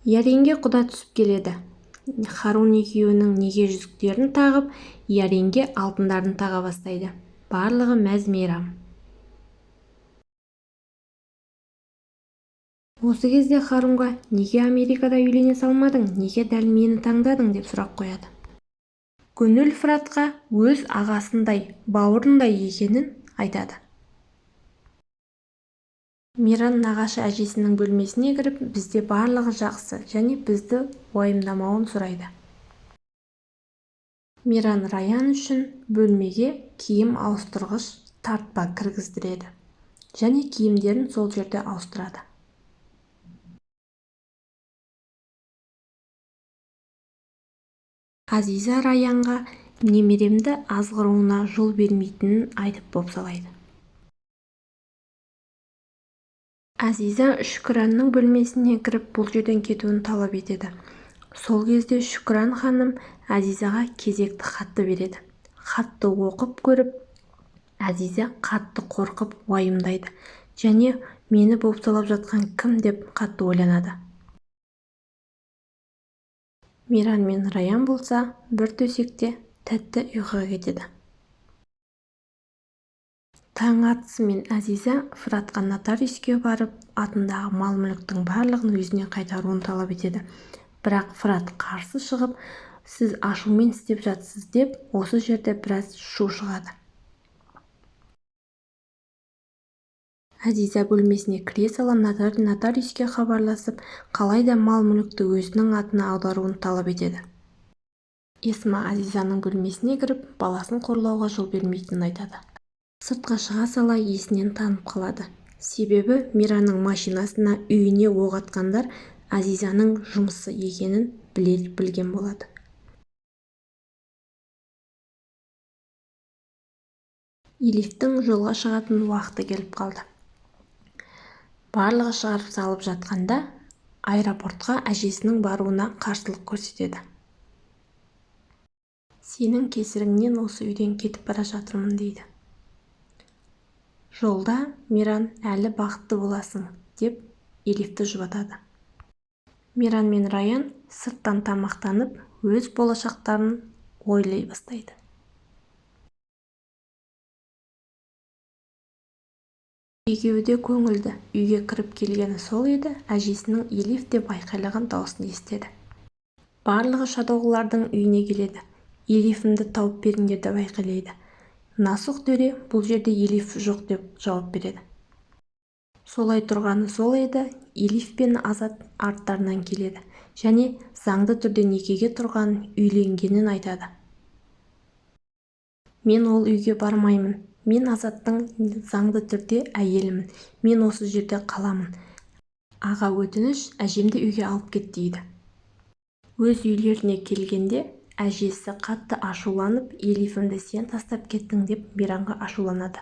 Яренге құда түсіп келеді. Харун екеуінің неке жүзіктерін тағып, Яренге алтындарын таға бастайды. Барлығы мәз-мейрам. Осы кезде Харунға неге Америкада үйлене салмадың, неге дәл мені таңдадың деп сұрақ қояды. Гүнүл Фыратқа өз ағасындай, бауырындай екенін айтады. Миран нағашы әжесінің бөлмесіне кіріп, бізде барлығы жақсы және бізді уайымдамауын сұрайды. Миран Раян үшін бөлмеге киім ауыстырғыш тартпа кіргіздіреді және киімдерін сол жерде ауыстырады. Азиза Раянға немеремді азғыруына жол бермейтінін айтып бопсалайды. Азиза Шүкранның бөлмесіне кіріп, бұл жерден кетуін талап етеді. Сол кезде Шүкран ханым Азизаға кезекті хатты береді. Хатты оқып көріп, Азиза қатты қорқып уайымдайды және мені бопсалап жатқан кім деп қатты ойланады. Миран мен Раян болса, бір төсекте тәтті ұйқыға кетеді. Таң атысымен Азиза Фыратқа нотариуске барып, атындағы мал-мүліктің барлығын өзіне қайтаруын талап етеді. Бірақ Фырат қарсы шығып, сіз ашумен істеп жатсыз деп, осы жерде біраз шу шығады. Азиза бөлмесіне кіре сала нотариуске хабарласып, қалайда мал-мүлікті өзінің атына аударуын талап етеді. Эсма Азизаның бөлмесіне кіріп, баласын қорлауға жол бермейтінін айтады. Сыртқа шыға сала есінен танып қалады. Себебі Миранның машинасына, үйіне оқ атқандар Азизаның жұмысы екенін білген болады. Елифтің жолға шығатын уақыты келіп қалды. Барлығы шығарып салып жатқанда аэропортқа әжесінің баруына қарсылық көрсетеді. Сенің кесіріңнен осы үйден кетіп бара жатырмын дейді. Жолда Миран әлі бақытты боласың деп Елифті жұбатады. Миран мен Раян сырттан тамақтанып, өз болашақтарын ойлай бастайды. Екеуі де көңілді. Үйге кіріп келгені сол еді, әжесінің Елиф деп айқайлаған даусын естіді. Барлығы Шадоғылардың үйіне келеді. Елифімді тауып беріңдер деп айқайлайды. Насух төре бұл жерде Елиф жоқ деп жауап береді. Солай тұрғаны сол еді, Елиф пен Азат арттарынан келеді және заңды түрде некеге тұрған, үйленгенін айтады. Мен ол үйге бармаймын. Мен Азаттың заңды түрде әйелімін. Мен осы жерде қаламын. Аға өтініш, әжемді үйге алып кет дейді. Өз үйлеріне келгенде әжесі қатты ашуланып, Елифімді сен тастап кеттің деп Миранға ашуланады.